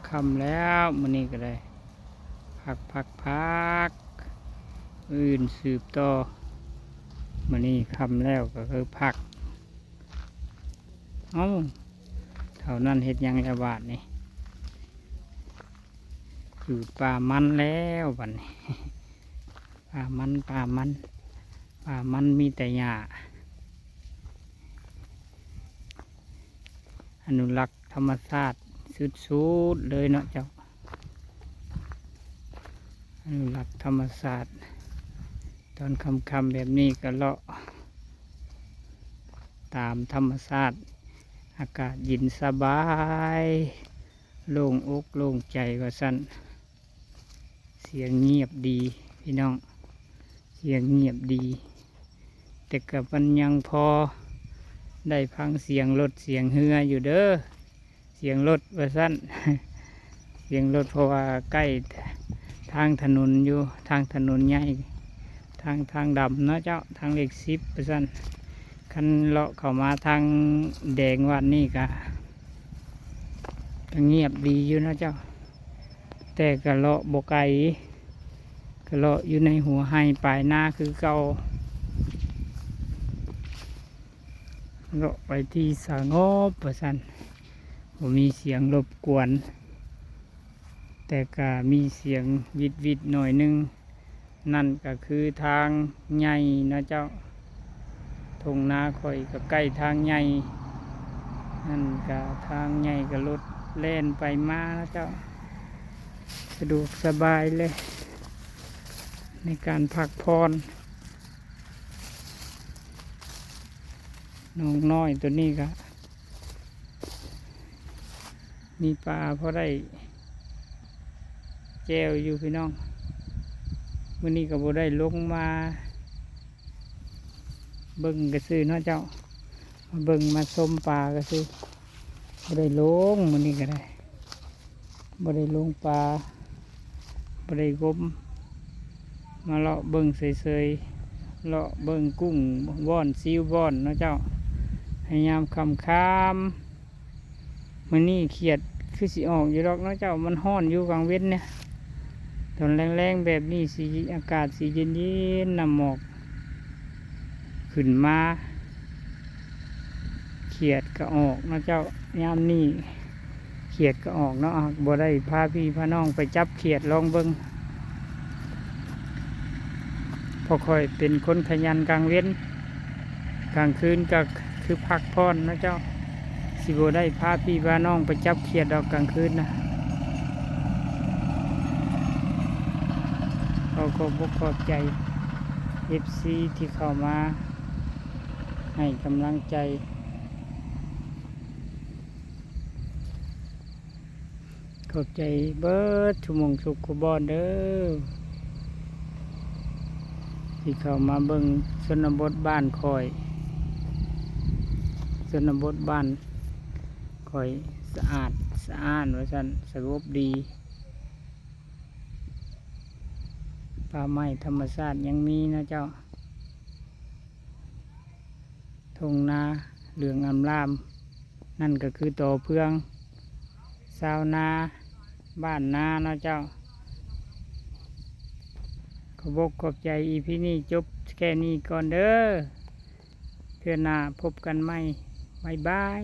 ຄ່ຳແລ້ວ ມື້ນີ້ກໍໄດ້ພັກໆໆ ມື້ອື່ນສືບຕໍ່. ມື້ນີ້ຄ່ຳແລ້ວກໍຄືພັກ. ເອົ້າ ເຖົ້ານັ້ນເຮັດຫຍັງແລ້ວບາດນີ້? ຢູ່ປ່າມັນແລ້ວບາດນີ້. ປ່າມັນ ປ່າມັນ ປ່າມັນມີແຕ່ຫຍ້າ. ອະນຸລັກທຳມະຊາດສຸດໆເລີຍເນາະເຈົ້າ. ອະນຸລັກທຳມະຊາດ. ຕອນຄ່ຳໆແບບນີ້ກໍເລາະຕາມທຳມະຊາດ, ອາກາດເຢັນສະບາຍ, ໂລ່ງອົກໂລ່ງໃຈວ່າຊັ້ນ. ສຽງງຽບດີພີ່ນ້ອງ, ສຽງງຽບດີ, ແຕ່ກໍມັນຍັງພໍໄດ້ຟັງສຽງລົດສຽງເຮືອຢູ່ເດີ. ສຽງລົດວ່າຊັ້ນ, ສຽງລົດ ເພາະວ່າໃກ້ທາງຖະໜົນຢູ່, ທາງຖະໜົນໃຫຍ່, ທາງ ທາງດຳເນາະເຈົ້າ, ທາງເລກສິບວ່າຊັ້ນ. ຄັນເລາະເຂົ້າມາທາງແດງວັດນີ້ກະ ກໍງຽບດີຢູ່ເນາະເຈົ້າ, ແຕ່ກໍເລາະບໍ່ໄກ, ກໍເລາະຢູ່ໃນຫົວໄຮ່ປາຍນາຄືເກົ່າ. ເລາະໄປທີ່ສະຫງົບວ່າຊັ້ນ, ບໍ່ມີສຽງລົບກວນ, ແຕ່ກະມີສຽງວິດໆໜ້ອຍໜຶ່ງ. ນັ້ນກໍຄືທາງໃຫຍ່ເນາະເຈົ້າ, ທົ່ງນາຂ້ອຍກໍໃກ້ທາງໃຫຍ່. ນັ້ນກໍທາງໃຫຍ່, ກໍລົດແລ່ນໄປມາເນາະເຈົ້າ, ສະດວກສະບາຍເລີຍໃນການພັກຜ່ອນ. ໜອງນ້ອຍຕົວນີ້ກໍມີປາພໍໄດ້ແຈ່ວຢູ່ພີ່ນ້ອງ. ມື້ນີ້ກໍບໍ່ໄດ້ລົງມາເບິ່ງກະຊື່ເນາະເຈົ້າ, ມາເບິ່ງມາຊົມປາກະຊື່, ບໍ່ໄດ້ລົງມື້ນີ້ກໍໄດ້. ບໍ່ໄດ້ລົງປາ, ບໍ່ໄດ້ງົມ, ມາເລາະເບິ່ງເສີຍໆ, ເລາະເບິ່ງກຸ້ງບ່ອນ ຊິວບ່ອນເນາະເຈົ້າ, ໃນຍາມຄ່ຳໆ. ມື້ນີ້ຂຽດຄືຊິອອກຢູ່ດອກເນາະເຈົ້າ, ມັນຮ້ອນຢູ່ກາງເວັນນີ້. ຕອນແລງໆແບບນີ້ຊິ ອາກາດຊິເຢັນໆ, ນ້ຳໝອກຂຶ້ນມາ. ຂຽດກໍອອກເນາະເຈົ້າ, ຍາມນີ້ຂຽດກໍອອກເນາະ. ບໍ່ໄດ້ພາພີ່ພານ້ອງໄປຈັບຂຽດລອງເບິ່ງ, ເພາະຂ້ອຍເປັນຄົນຂະຫຍັນກາງເວັນ, ກາງຄືນກໍຄືພັກຜ່ອນເນາະເຈົ້າ. ຊິບໍ່ໄດ້ພາພີ່ພານ້ອງໄປຈັບຂຽດດອກກາງຄືນນະ. ຂໍຂອບອົກຂອບໃຈເອັຟຊີທີ່ເຂົ້າມາ ໃຫ້ກຳລັງໃຈ. ຂອບໃຈເບິດທຸກໝ່ອງທຸກຄູ່ບ່ອນເດີ ທີ່ເຂົ້າມາເບິ່ງຊົນນະບົດບ້ານຂ້ອຍ. ຊົນນະບົດບ້ານຂ້ອຍສະອາດສະອ້ານວ່າຊັ້ນ, ສະຫງົບດີ. ປ່າໄມ້ທຳມະຊາດຍັງມີນະເຈົ້າ. ທົ່ງນາເຫຼືອງອຳລາມ, ນັ້ນກໍຄືຕໍເພື່ອງຊາວນາ, ບ້ານນາເນາະເຈົ້າ. ຂອບອົກຂອບໃຈ ອີພີນີ້ຈົບແຄ່ນີ້ກ່ອນເດີ, ເທື່ອໜ້າພົບກັນໃໝ່. ບາຍບາຍ.